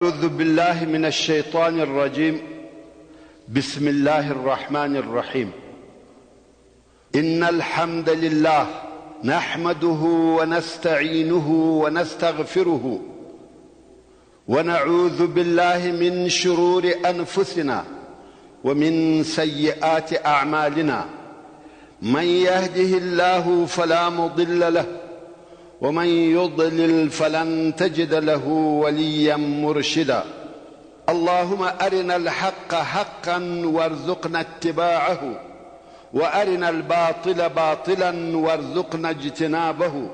أعوذ بالله من الشيطان الرجيم بسم الله الرحمن الرحيم إن الحمد لله نحمده ونستعينه ونستغفره ونعوذ بالله من شرور أنفسنا ومن سيئات أعمالنا من يهده الله فلا مضل له ومن يضلل فلن تجد له وليا مرشدا اللهم أرنا الحق حقا وارزقنا اتباعه وأرنا الباطل باطلا وارزقنا اجتنابه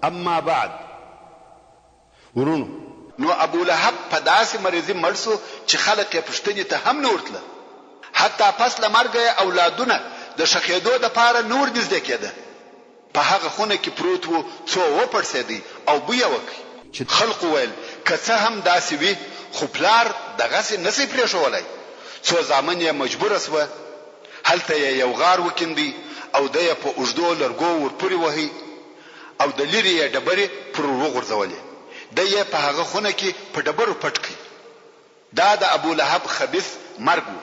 أما بعد ورونو نو ابولهب په داسې مريضي مړ شو چې خلق يې پوښتنې ته هم نه ورتله، حتی پس له مرګه يې اولادونه د ښخېدو دپاره نه ورنږدې کېده. په هغه خونه کې پروت وو څو وپړسېدی او بوی يې وکړ. چې خلقو ويل که څه هم داسې وي خو پلار دغسې نه شئ پرېښوولای، څو زامن يې مجبوره شوه، هلته يې يو غار وکيندی او دی يې په اوږدو لرګو ورپورې وهی او د لیرې یې ډبرې پر ور وغورځولې، دی یې په هغه خونه کې په ډبرو پټ کړ. دا د ابولهب خبیث مرګ و.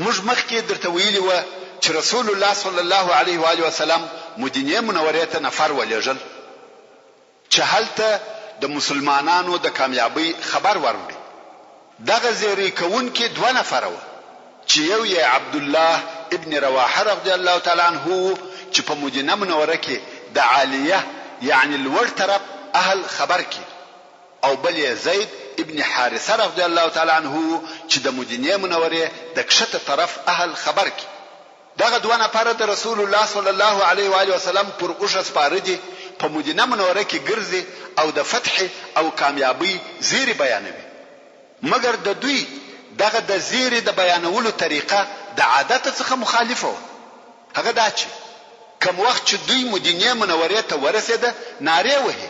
موږ مخکې درته ویلي وه چې رسول الله صلی الله علیه وآله وسلم مدینې منورې ته نفر ولېږل چې هلته د مسلمانانو د کامیابۍ خبر وروړي. دغه زیری کوونکي دوه نفره وه چې یو یې عبدالله ابن رواحه رضی الله تعالی عنه وو چې په مدینه منوره کې د عالیه یعنې لوړ طرف اهل خبر کړي او بل یې زید ابن حارثه رضی الله تعالی عنه وو چې د مدینې منورې د کښته طرف اهل خبر کړي. دغه دوه نفره د رسول الله صلی الله علیه وآله وسلم پر اوښه سپاره دي، په مدینه منوره کې ګرځي او د فتحې او کامیابۍ زیري بیانوي. مګر د دوی دغه د زیري د بیانولو طریقه د عادت څخه مخالفه وه، هغه دا چې کوم وخت چې دوی مدینې منورې ته ورسېده نارې وهي،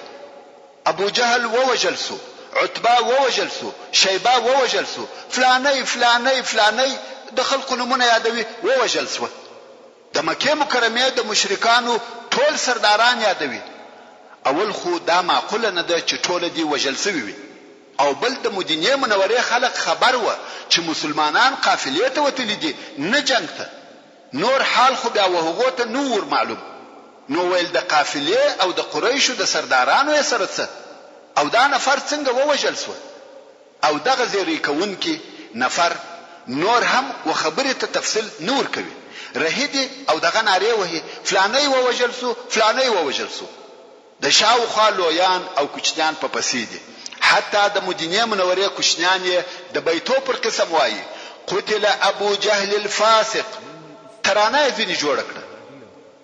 ابوجهل ووژل شو، عتبه ووژل شو، شیبه ووژل شو، فلانی، فلانی، فلانی، د خلقو نومونه یادوي، ووژل شوه. د مکې مکرمې د مشرکانو ټول سرداران یادوي. اول خو دا معقوله نه ده چې ټوله دې وژل شوي وي او بل د مدینې منورې خلق خبر وه چې مسلمانان قافلې ته وتلي دي نه جنګ ته. نور حال خو بیا وهغو ته نه وو ورمعلوم نو ویل د قافلې او د قریشو د سردارانو یې سره څه او دا نفر څنګه ووژل شوه او دغه زیری کوونکي نفر نور هم و خبرې ته تفصیل نه ورکوي رهي دي او دغه نارې وهي فلانی ووژل شو فلانی ووژل شو. د شاوخوا لویان او کوچنیان په پسې دي، حتی د مدینې منورې کوچنیان یې د بیتو پر قسم وایي، قتل ابو جهل الفاسق، ترانه یې ځینې جوړه کړه.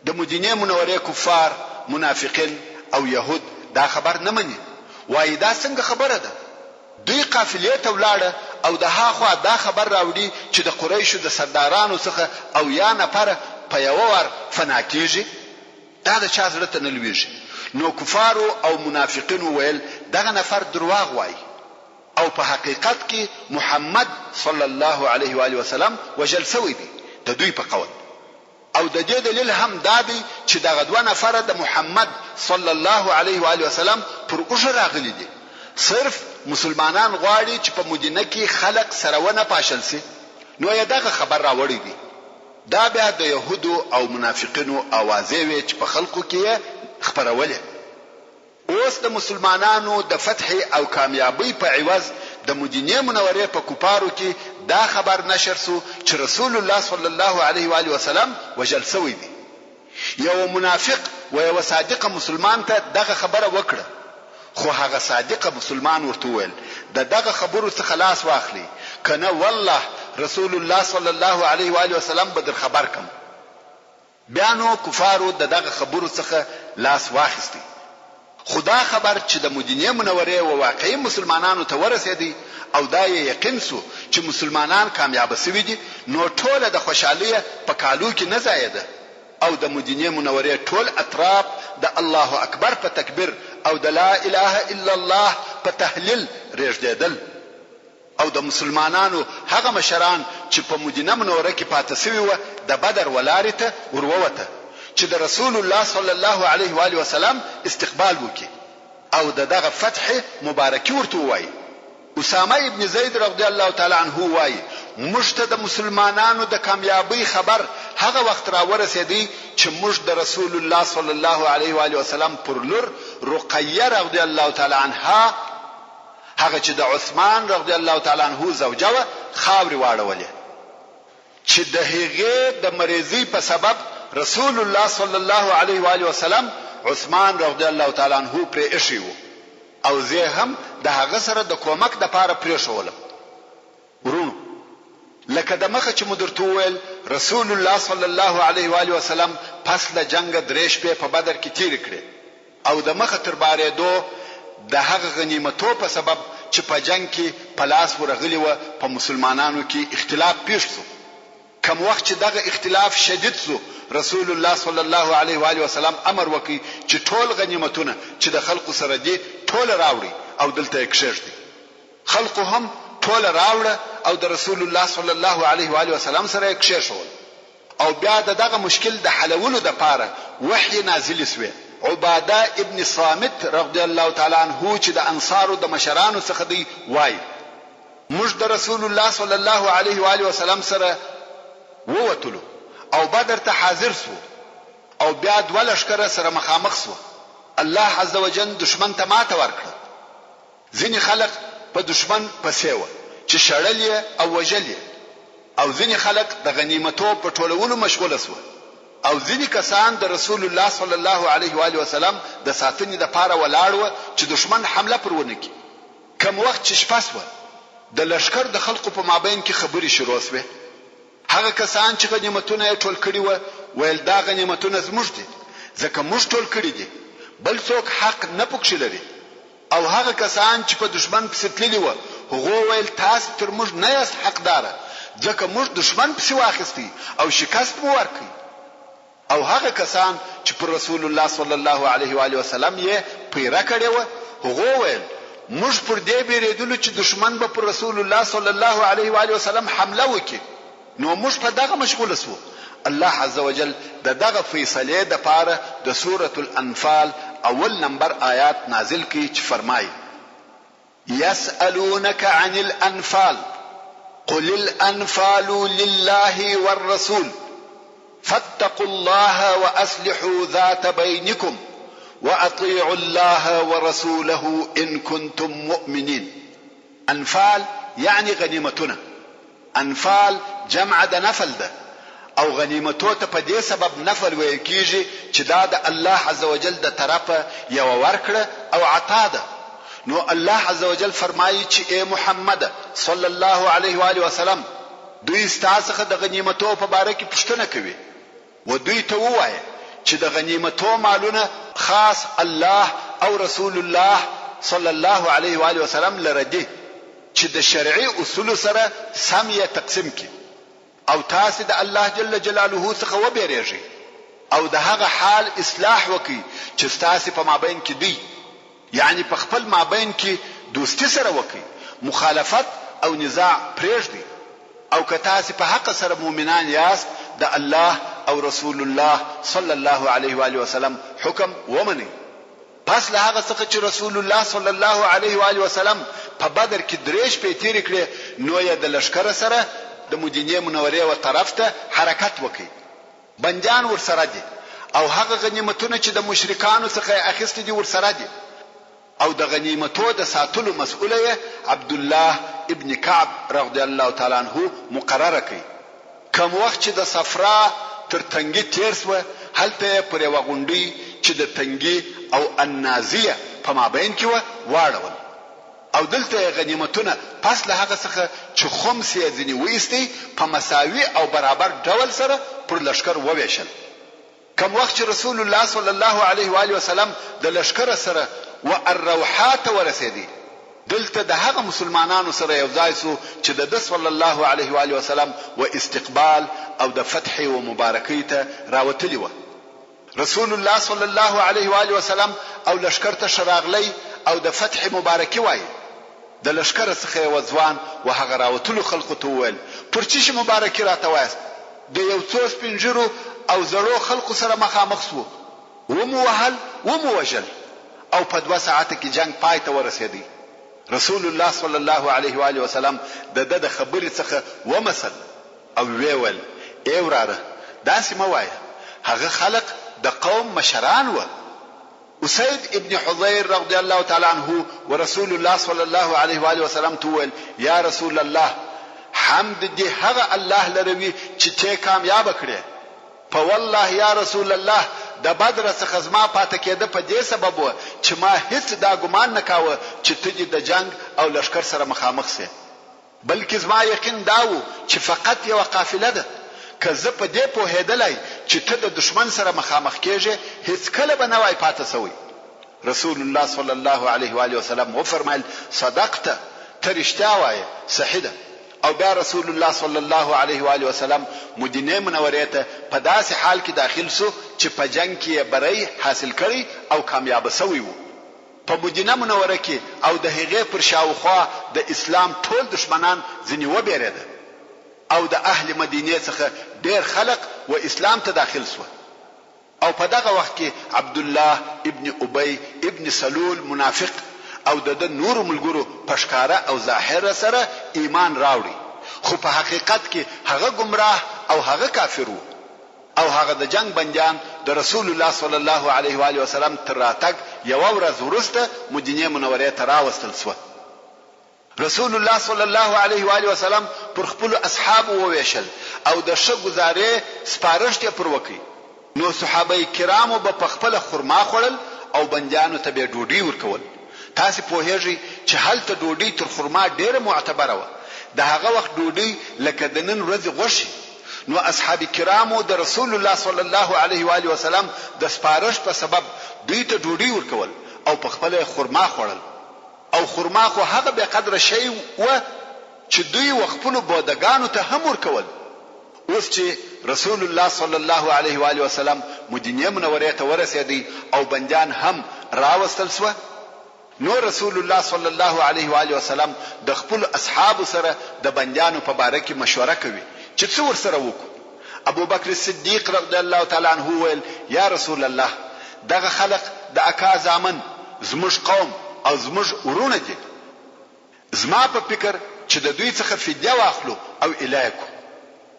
د مدینې منورې کفار، منافقین او یهود دا خبر نه مني، وایي دا څنګه خبره ده؟ دوی قافلې ته ولاړه او د هاخوا دا خبر راوړي چې د قریشو د سردارانو څخه 70 نفره په یوه وار فنا کیږي؟ دا د چا زړه ته نه لویږي نو کفارو او منافقینو ویل دغه نفر درواغ وایی او په حقیقت کی محمد صلی الله علیه وآله وسلم وژل شوی دی د دوی په قول او د دې دلیل هم دا دی چې دغه دوه نفره د محمد صلی الله علیه وآله وسلم پر اوښه راغلي دي صرف مسلمانان غواړي چې په مدینه کی خلق سره ونه پاشل شي نو یې دغه خبر راوړی دی. دا بیا د یهودو او منافقینو اوازې وې چې په خلقو کې یې خپرولې. اوس د مسلمانانو د فتحې او کامیابۍ په عوض د مدینې منورې په کفارو کې دا خبر نشر شو چې رسول الله صلی الله علیه وآله وسلم وژل شوی دی. یوه منافق و یوه صادق مسلمان ته دغه خبره وکړه، خو هغه صادق مسلمان ورته وویل، د دغه خبرو څخه لاس واخلئ، که نه والله رسول الله صلی الله علیه و آله وسلم به در خبر کړم. بیا نو کفارو د دغه خبرو څخه لاس واخیستی. خو دا خبر چې د مدینې منورې و واقعي مسلمانانو ته ورسېدی او دا یې یقین شو چې مسلمانان کامیابه شوي دي نو ټوله د خوشحالیه په کالو کې نه ځایېده او د مدینې منورې ټول اطراف د الله اکبر په تکبیر او د لا اله الا الله په تهلیل رېږدېدل. او د مسلمانانو هغه مشران چې په مدینه منوره کې پاته شوي وه د بدر و لارې ته ور ووته چې د رسول الله صلی الله علیه وآله وسلم استقبال وکړي او د دغه فتحې مبارکي ورته ووایي. اسامه ابن زید رضی الله تعالی عنه وايي، موږ ته د مسلمانانو د کامیابۍ خبر هغه وخت راورسېدی چې موږ د رسول الله صلی الله علیه وآله وسلم پر لور رقیه رضی الله تعالی عنها، هغه چې د عثمان رضی الله تعالی عنه زوجه وه، خاورې واړولې. چې د هغې د مریضۍ په سبب رسول الله صلی الله علیه وآله وسلم عثمان رضی الله تعالی عنه پرې ایښی وو. او زه هم د هغه سره د کومک د پاره پرېښولم. وروڼو! لکه د مخه چې مو درته وویل رسول الله صلی الله علیه و آله وسلم پس له جنګه درې شپې په بدر کې تېرې کړې او د مخه تر بارېدو د هغه غنیمتو په سبب چې په جنګ کې په لاس ورغلي وه په مسلمانانو کې اختلاف پېښ شو. کوم وخت چې دغه اختلاف شدید شو، رسول الله صلی الله علیه و آله وسلم امر وکړ چې ټول غنیمتونه چې د خلقو سره دي ټوله راوړئ او دلته یې کښېږدئ. خلقو هم ټوله راوړه او د رسول الله صلی الله علیه و آله وسلم سره یې کښېښول. او بیا د دغه مشکل د حلولو دپاره وحیې نازلې شوې. عباده ابن صامت رضی الله تعالی عنه چې د انصارو د مشرانو څخه دی وایي. موږ د رسول الله صلی الله علیه و آله وسلم سره ووتلو او بدر ته حاضر شوو او بیا دوه لښکره سره مخامخ شوه، الله عزوجل دښمن ته ماته ورکړه، ځینې خلق په دښمن پسې وه چې شړل یې او وژل یې او ځینې خلق د غنیمتو په ټولولو مشغوله شوه او ځینې کسان د رسول الله صلی الله علیه و آله وسلم د ساتنې لپاره ولاړ وه چې دښمن حمله پر ونه کړي. کوم وخت چې شپه شوه، د لښکر د خلقو په مابین کې خبرې شروع شوې. هغه کسان چې غنیمتونه یې ټول کړي وه، ویل دا غنیمتونه زموږ دي، ځکه موږ ټول کړي دي، بل څوک حق نه پکښې لري. او هغه کسان چې په دښمن پسې تللي وه، هغو ویل تاسې تر موږ نه یاست حقداره، ځکه موږ دښمن پسې واخیستی او شکست مو ورکړ. او هغه کسان چې پر رسول الله صلی الله علیه و آله وسلم یې پیره کړې وه، هغو ویل، موږ پر دې بیریدلو چې دښمن به پر رسول الله صلی الله علیه و آله وسلم حمله وکړي، نو موږ په دغه مشغول شوو. الله عزوجل د دغه فیصلې دپاره د سورة الانفال اول نمبر آیات نازل کړ چې فرمایي. يسألونك عن الأنفال قل الأنفال لله والرسول فاتقوا الله وأصلحوا ذات بينكم وأطيعوا الله ورسوله إن كنتم مؤمنين انفال يعني غنيمتونه انفال جمع د نفل ده او غنیمتو ته په دې سبب نفل ویل کیږي چې دا د الله عزوجل د طرفه یوه ورکړه او عطا ده نو الله عزوجل فرمایي چې اې محمده صلی الله علیه وآله وسلم دوی ستا څخه د غنیمتو په باره کې پوښتنه کوي و دوی ته ووایه چې د غنیمتو مالونه خاص الله او رسول الله صلی الله علیه وآله وسلم لره دي چې د شرعي اصولو سره سم یې تقسیم کړي او تاسې د الله جل جلاله څخه وبېرېږئ او د هغه حال اصلاح وکړئ چې ستاسې په مابین کې دی، یعنې په خپل مابین کې دوستي سره وکړئ، مخالفت او نزاع پرېږدئ او که تاسې په حقه سره مؤمنان یاست د الله او رسول الله صلی الله علیه وآله وسلم حکم ومنئ. پس له هغه څخه چې رسول الله صلی الله علیه و آله وسلم په بدر کې درې شپې تېرې کړې نو یې د لښکره سره د مدینې منورې و طرف ته حرکت وکړ، بندیان ورسره دي او هغه غنیمتونه چې د مشرکانو څخه یې اخیستي دي ورسره دي او د غنیمتو د ساتلو مسؤل یې عبدالله ابن کعب رضی الله تعالی عنه مقرره کړ. کوم وخت چې د صفرا تر تنګي تېر شوه، هلته یې پر یوه غونډۍ چې د تنګي او النازیه په مابین کې وه، واړول او دلته یې غنیمتونه پس له هغه څخه چې خمس یې ځینې وایستی، په مساوي او برابر ډول سره پر لښکر ووېشل. کوم وخت چې رسول الله صلی الله علیه و آله وسلم د لښکره سره و الروحاء ته ورسېدی، دلته د هغه مسلمانانو سره یو ځای شو چې د ده صلی الله علیه و آله وسلم و استقبال او د فتحې و مبارکۍ ته راوتلي وه. رسول الله صلی الله علیه و آله وسلم او لښکر ته ښه راغلی او د فتحې مبارکي وایي. د لښکره څخه یوه ځوان و هغه راوتلو خلقو ته وویل، پر څه شي مبارکي راته وایاست؟ د یو څو سپین ږیرو او زړو خلقو سره مخامخ شوو، ومو وهل، ومو وژل او په دوه ساعته کې جنګ پای ته ورسېدی. رسول الله صلی الله علیه و آله وسلم د ده د خبرې څخه ومسل او ویې ویل، ای وراره! داسې مه وایه، هغه خلق د قوم مشران وه. اسید ابن حضیر رضی الله تعالی عنه ورسول الله صلی الله علیه و آله وسلم ته وویل، یا رسول الله! حمد دې هغه الله لره وي چې تۀ کامیابه کړې. په والله یا رسول الله د بدره څخه زما پاته کېده په دې سبب وه چې ما هیڅ دا ګمان نه کاوه چې ته دې د جنګ او لښکر سره مخامخ شې بلکې زما یقین دا وو چې فقط یوه قافله ده که زه په دې پوهېدلای چې ته د دښمن سره مخامخ کېږې هیڅکله به نه وای پاته شوی. رسول الله صلی الله علیه و آله وسلم وفرمایل، صدقت، ته رښتیا وایې، صحیح ده. او بیا رسول الله صلی الله علیه و آله وسلم مدینې منورې ته په داسې حال کې داخل شو چې په جنګ کې یې بری حاصل کړی او کامیابه شوی وو. په مدینه منوره کې او د هغې پر شاوخوا د اسلام ټول دښمنان ځینې وبېرېده او د اهل مدینې څخه ډېر خلق و اسلام ته داخل شوه. او په دغه وخت کې عبدالله ابن ابی ابن سلول منافق او د ده نورو ملګرو په ښکاره او ظاهره سره ایمان راوړی، خو په حقیقت کې هغه ګمراه او هغه کافر وو. او هغه د جنګ بندیان د رسول الله صلی الله علیه وآله وسلم تر راتګ یوه ورځ وروسته مدینې منورې ته راوستل شوه. رسول الله صلی الله علیه و آله وسلم پر خپلو اصحابو ووېشل او د ښه ګذارې سپارښت یې پر وکړ، نو صحابه کرامو به په خپله خرما خوړل او بندیانو ته به یې ډوډۍ ورکول، تاسې پوهېږئ چې هلته ډوډۍ تر خرما ډېره معتبره وه، د هغه وخت ډوډۍ لکه د نن ورځې غوښې، نو اصحاب کرامو د رسول الله صلی الله علیه و آله وسلم د سپارښت په سبب دوی ته ډوډۍ ورکول او په خپله یې خرما خوړل. او خرما خو هغه بې قدره شی وه چې دوی و خپلو بوده ګانو ته هم ورکول. اوس چې رسول الله صلی الله علیه و آله وسلم مدینې منورې ته ورسېدی او بندیان هم راوستل شوه نو رسول الله صلی الله علیه و آله وسلم د خپلو اصحابو سره د بندیانو په باره کې مشوره کوي چې څه ورسره وکړو. ابوبکر صدیق رضی الله تعالی عنه وویل، یا رسول الله! دغه خلق د اکا زامن، زموږ قوم او زموږ وروڼه دي، زما په فکر چې د دوی څخه فدیه واخلو او ایله یې کړو،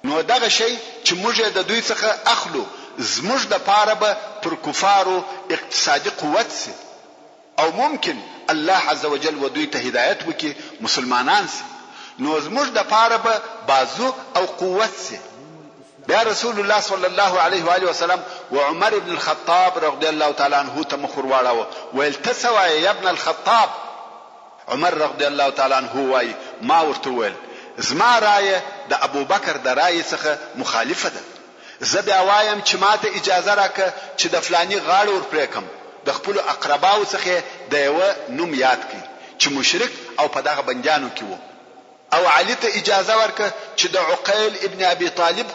نو دغه شی چې موږ یې د دوی څخه اخلو زموږ لپاره به پر کفارو اقتصادي قوت شي. او ممکن الله عزوجل و دوی ته هدایت وکړي مسلمانان شي نو زموږ دپاره به بازو او قوت شي. بیا رسول الله صلی الله علیه وآله وسلم و عمر بن الخطاب رضی الله تعالی عنه ته مخ ورواړاوه ویل ته څه وایې یابن الخطاب؟ عمر رضی الله تعالی عنه وایي ما ورته وویل زما رایه د ابوبکر د رایې څخه مخالفه ده. زه بیا وایم چې ماته اجازه راکړه چې د فلاني غاړه ور پرې کړم، د خپلو اقرباوو څخه یې د یوه نوم یاد کړ چې مشرک او په دغه بندیانو کې وو، او علي ته اجازه ورکړه چې د عقیل ابن ابي طالب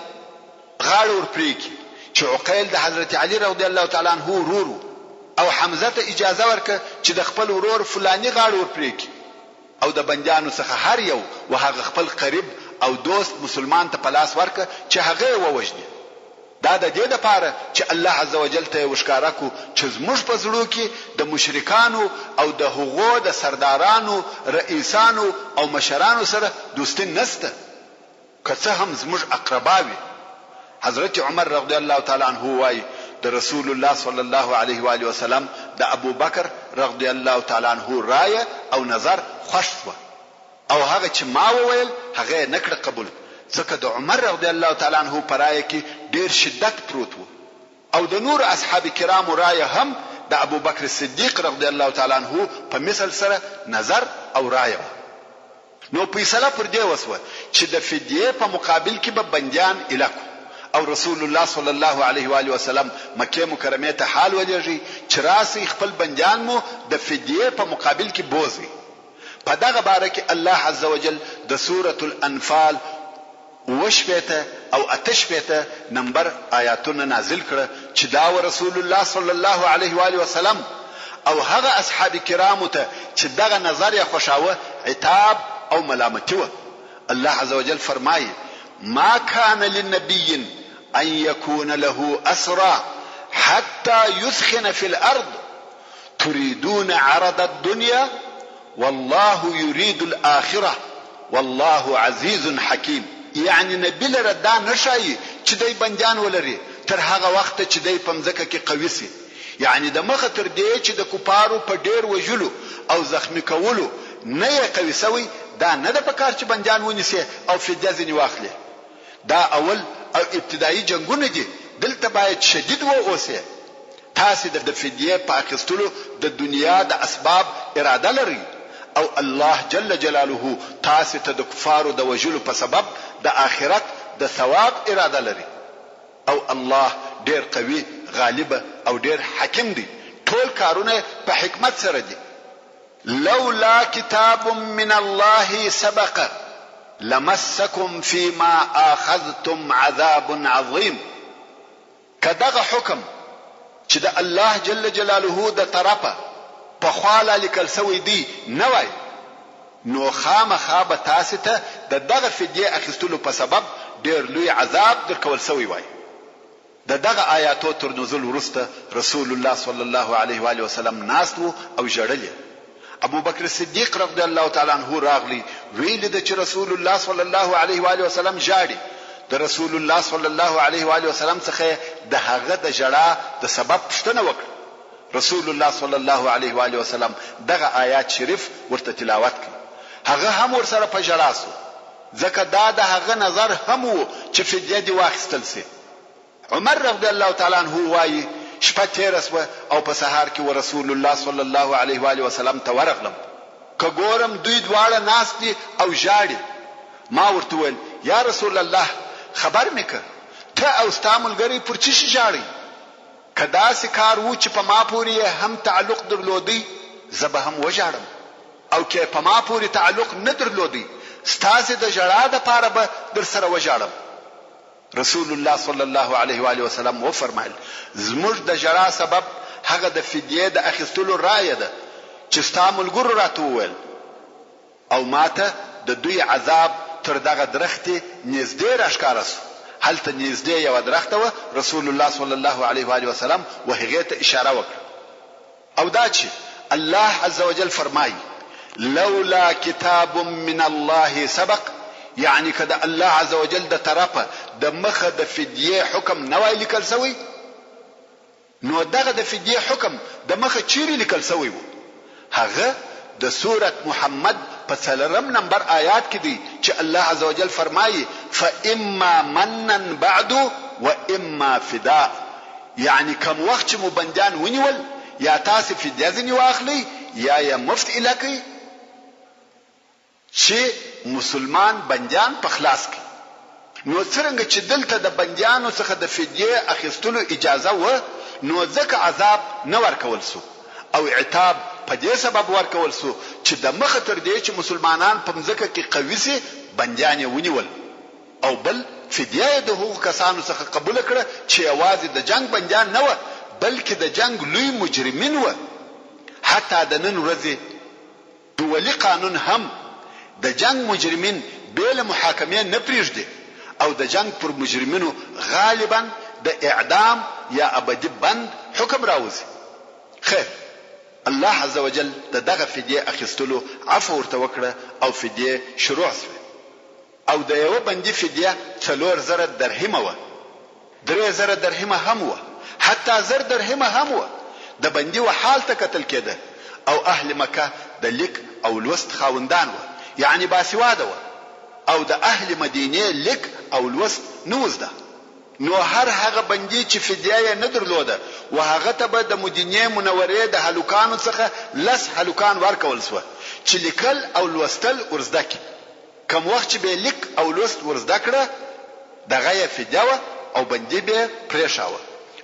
غاړه ور پرې کړي چې عقیل د حضرت علي رضی الله تعالی عنه ورور وو، او حمزه ته اجازه ورکړه چې د خپل ورور فلاني غاړه ور پرې کړي. او د بندیانو څخه هر یو و هغه خپل قریب او دوست مسلمان ته په لاس ورکړه چې هغه یې ووژني. دا د دې لپاره چې الله عزوجل ته یې ورښکاره کړو چې زموږ په زړو کې د مشرکانو او د هغو د سردارانو، رئیسانو او مشرانو سره دوستي نشته. که څه هم زموږ اقربا وي. حضرت عمر رضی الله تعالی عنه وايي، د رسول الله صلی الله علیه وآله وسلم د ابوبکر رضی الله تعالی عنه رایه او نظر خوښ شوه او هغه چې ما وویل هغه یې نه کړه قبول، ځکه د عمر رضی الله تعالی عنه په رایه کې ډېر شدت پروت وو او د نورو اصحاب کرامو رایه هم د ابوبکر صدیق رضی الله تعالی عنه په مثل سره نظر او رایه وه. نو فیصله پر دې وشوه چې د فدیې په مقابل کې به بندیان ایله کړو او رسول الله صلی الله علیه و آله وسلم مکې مکرمې ته حال ولیږی چې راسئ خپل بندیان مو د فدیې په مقابل کې بوځئ. په دغه باره کې الله عزوجل د سورة الانفال 67 او 68 نمبر آیاتونه نازل کړه چې دا ورسول الله صلی الله علیه و آله وسلم او هغه اصحاب کرامو ته چې دغه نظر یې خوښاوه عتاب او ملامتي وه. الله عزوجل فرمایي، ما کان لنبي ان یکون له اسری حتی یثخن فی الارض تریدون عرض الدنیا والله يريد الاخرة والله عزيز حکيم یعنې نبي لره دا نه ښايي چې دی بندیان ولري تر هغه وخته چې دی په مځکه کې قوي شي یعنې د مخه تر دې چې د کفارو په ډېر وژلو او زخمي کولو نه یې قوي شوی دا نه ده پکار چې بندیان ونیسې او فدیه ځینې واخلې دا اول او ابتدايي جنګونه دي دلته باید شدید و اوسې. تاسې د فدیې په اخیستلو د دنیا د اسباب اراده لرئ او الله جل جلاله تاسې ته د کفارو د وژلو په سبب د آخرت د ثواب اراده لري او الله ډېر قوي، غالب او ډېر حکیم دی، ټول کارونه یې په حکمت سره دي. لولا کتاب من الله سبق لمسکم فیما آخذتم عذاب عظیم. که دغه حکم چې د الله جل جلاله د طرفه پخوا لا لیکل شوی دی نه وای نو خامخا به تاسې ته د دغه فدیې اخیستلو په سبب ډېر لوی عذاب درکول شوی وای. د دغه آیاتو تر نزول وروسته رسول الله صلی الله علیه وآله وسلم ناست وو او ژړل یې. ابوبکر صدیق رضی الله تعالی عنه راغلی ویې لیده چې رسول الله صلی الله علیه وآله وسلم ژاړي، د رسول الله صلی الله علیه وآله وسلم څخه یې د هغه د ژړا د سبب پوښتنه وکړه، رسول الله صلی الله علیه وآله وسلم دغه آیات شریف ورته تلاوت کړ، هغه هم ورسره په ژړا شو، ځکه دا د هغه نظر هم وو چې فدیه دې واخیستل شي. عمر رضی الله تعالی عنه وايي، شپه تېره شوه او په سهار کې ورسول الله صلی الله علیه وآله وسلم ته ورغلم، که ګورم دوی دواړه ناست دي او ژاړي، ما ورته وویل، یا رسول الله خبر مې که، ته او ستا ملګری پر څه شي ژاړئ؟ که داسې کار وو چې په ما پورې یې هم تعلق درلودی زه به هم وژاړم او که یې په ما پورې تعلق نه درلودی ستاسې د ژړا لپاره به درسره وژاړم. رسول الله صلی الله علیه وآله وسلم وفرمایل، زموږ د ژړا سبب هغه د فدیې د اخیستلو رایه ده چې ستا ملګرو راته وویل او ماته د دوی عذاب تر دغه درختې نیږدې راښکاره شو، هلته نیږدې یوه درخته وه، رسول الله صلی الله علیه وآله وسلم وهغې ته اشاره وکړه. او دا چې الله عزوجل فرمايي، لولا کتاب من الله سبق، يعني که د الله عزوجل د طرفه د مخه د فديې حکم نه وای ليکل شوی، نو دغه د فديې حکم د مخه چيرې ليکل شوی وو؟ هغه د سورة محمد په څلرم نمبر آيات کې دی چې الله عزوجل فرمايي، فاما منا بعد واما فداء، یعنې کوم وخت چې مو بندیان ونیول یا تاسې فدیه ځینې واخلئ یا یې مفت ایله کړئ چې مسلمان بندیان په خلاص کړئ. نو څرنګه چې دلته د بندیانو څخه د فدیې اخیستلو اجازه وه نو ځکه عذاب نه ورکول شو او عتاب په دې سبب ورکول شو چې دمخه تر دې چې مسلمانان په مځکه کې قوي شي بندیان یې ونیول. او بل فدیه یې د هغو کسانو څخه قبوله کړه چې یوازې د جنګ بندیان نه وه بلکې د جنګ لوی مجرمین وه، حتی د نن ورځې دولي قانون هم د جنګ مجرمین بې له محاکمې نه پریږدي او د جنګ پر مجرمینو غالبا د اعدام یا ابدي بند حکم راوځي. خیر الله عزوجل د دغه فدیې اخیستلو عفوه ورته وکړه او فدیې شروع شوې. او د یوه بندي فدیه 4000 درهمه وه، 3000 درهمه هم وه، حتی 1000 درهمه هم وه، د بندي و حال ته کتل کېده او اهل مکه د لیک او لوست خاوندان وه، یعنې باسواده وه او د اهل مدینې لیک او لوست نه وو زده، نو هر هغه بندي چې فدیه یې نه درلوده و هغه ته به د مدینې منورې د هلکانو څخه لس هلکان ورکول شوه چې لیکل او لوستل ورزده کړي. کوم وخت چې به یې لیک او لوست ور زده کړه دغه یې فدیه وه او بندي به یې پرېښاوه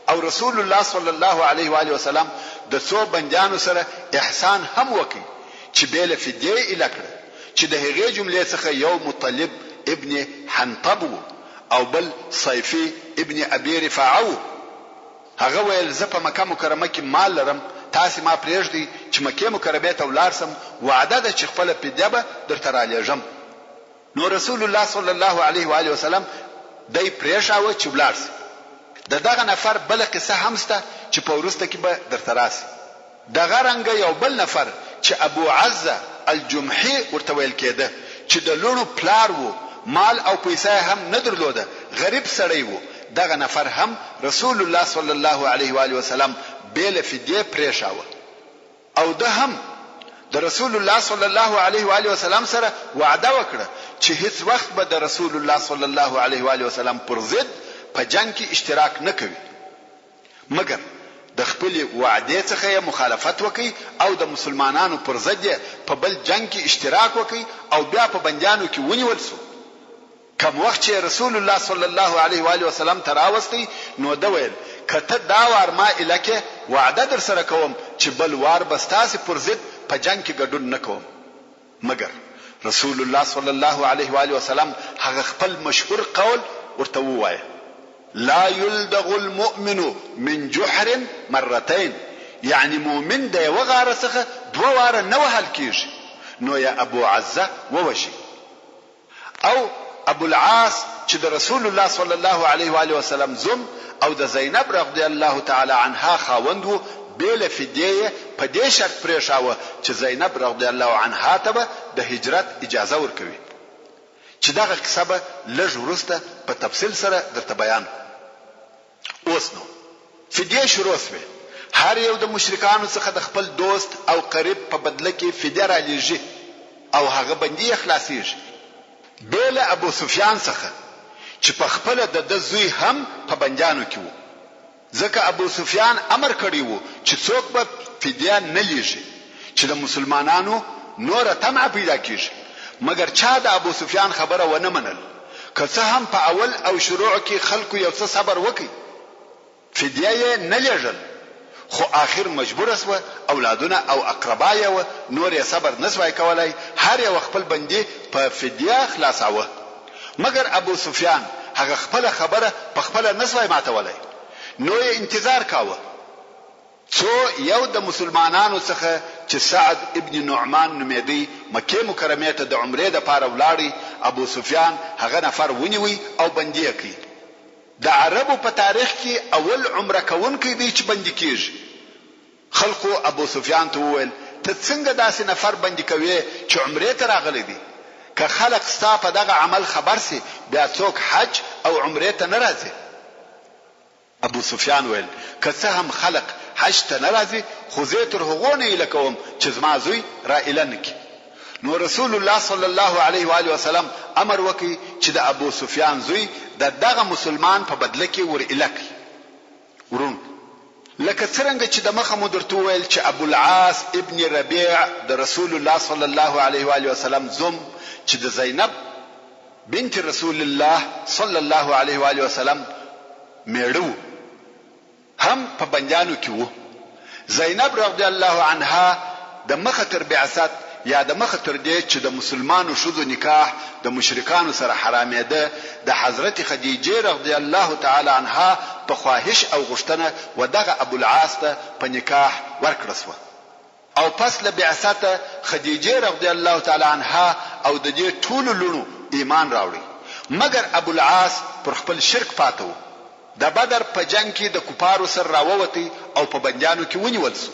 او رسول الله صلی الله علیه وآله وسلم د څو بندیانو سره احسان هم وکړ چې بې له فدیې یې ایله کړه چې د هغې جملې څخه یو مطلب ابن حنطب وو او بل صیفي ابن ابي رفاعه وو. هغه ویل، زه په مکه مکرمه کې مال لرم، تاسې ما پرېږدئ چې مکې مکرمې ته ولاړ شم، وعده ده چې خپله فدیه به درته رالېږم. نو رسول الله صلی الله علیه وآله وسلم دی پرېښاوه چې ولاړ شي. د دغه نفر بله قصه هم شته چې په وروسته کې به درته راشي. دغه رنګه یو بل نفر چې ابو عزه. الجمحي ورته ویل کېده چې د لوڼو پلار وو، مال او پیسه یې هم نه درلوده، غریب سړی وو، دغه نفر هم رسول الله صلی الله علیه وآله وسلم بې له فدیې پرېښاوه او ده هم د رسول الله صلی الله علیه وآله وسلم سره وعده وکړه چې هیڅ وخت به د رسول الله صلی الله علیه وآله وسلم پر ضد په جنګ کې اشتراک نه کوي. مګر د خپلې وعدې څخه یې مخالفت وکړ او د مسلمانانو پر ضد یې په بل جنګ کې اشتراک وکړ او بیا په بندیانو کې ونیول شو. کوم وخت چې یې رسول الله صلی الله علیه و آله وسلم ته راوست نو ده ویل، که ته دا وار ما ایله کړې وعده درسره کوم چې بل وار به ستاسې پر ضد په جنګ کې ګډون نه کوم. مګر رسول الله صلی الله علیه و آله وسلم هغه خپل مشهور قول ورته ووایه، لا یلدغ المؤمن من جحر مرتین، یعنی مؤمن د یوه غاره څخه دوه واره نه وهل کیږي، نو یې ابو عزه ووژی. او ابوالعاص چې د رسول الله صلی الله علیه و آله وسلم زوم او د زینب رضی الله تعالی عنها خاوند وو، بې له فدیې یې په دې شرط پرېښاوه چې زینب رضی الله عنها ته به د هجرت اجازه ورکوي، چې دغه قصه به لږ وروسته په تفصیل سره درته بیان کړو. اوس نو فدیې شروع شوې، هر یو د مشرکانو څخه د خپل دوست او قریب په بدله کې فدیه رالیږي او هغه بندي یې خلاصیږي، بې له ابوسفیان څخه چې په خپله د ده زوی هم په بندیانو کې وو، ځکه ابوسفیان امر کړی وو چې څوک به فدیه نه لیږي چې د مسلمانانو نوره طمعه پیدا کیږي، مګر چا د ابوسفیان خبره ونه منل. که څه هم په اول او شروع کې خلکو یو څه صبر وکړ، فدیه یې نه لېږل، خو اخر مجبور شوه، اولادونه او اقربا یې وه، نور یې صبر نه شوای کولای، هر یوه خپل بندي په فدیه خلاصاوه. مګر ابوسفیان هغه خپله خبره په خپله نه شوای ماتولای، نو یې انتظار کاوه. څو یو د مسلمانانو څخه چې سعد ابن نعمان نومېدی مکې مکرمې ته د عمرې لپاره ولاړی، ابوسفیان هغه نفر ونیوی او بندي یې کړ. د عربو په تاریخ کې اول عمره کوونکی دی چې بندي کیږي. خلقو ابوسفیان ته وویل، ته څنګه داسې نفر بندي کوې چې عمرې ته راغلی دی؟ که خلق ستا په دغه عمل خبر شي بیا څوک حج او عمرې ته نه راځي. ابوسفیان ویل، که څه هم خلق حج ته نه راځي، خو زه یې تر هغو نه ایله کوم چې زما زوی را ایله نه کړي. نو رسول الله صلی الله علیه و آله وسلم امر وکړ چې د ابوسفیان زوی د دغه مسلمان په بدله کې ور ایله کړي. وروڼو! لکه څرنګه چې دمخه مو درته وویل چې ابوالعاص ابن ربیع د رسول الله صلی الله علیه و آله وسلم زوم چې د زینب بنت رسول الله صلی الله علیه و آله وسلم مېړه وو هم په بندیانو کې وو. زینب رضی الله عنها د مخه تر بعثت یا د مخه تر دې چې د مسلمانو ښځو نکاح د مشرکانو سره حرامېده د حضرت خدیجې رضی الله تعالی عنها په خواهش او غوښتنه و دغه ابوالعاص ته په نکاح ورکړه شوه. او پس له بعثته خدیجې رضی الله تعالی عنها او د دې ټولو لوڼو ایمان راوړی، مګر ابوالعاص پر خپل شرک پاته وو، د بدر په جنګ کې د کفارو سره راووتی او په بندیانو کې ونیول شو.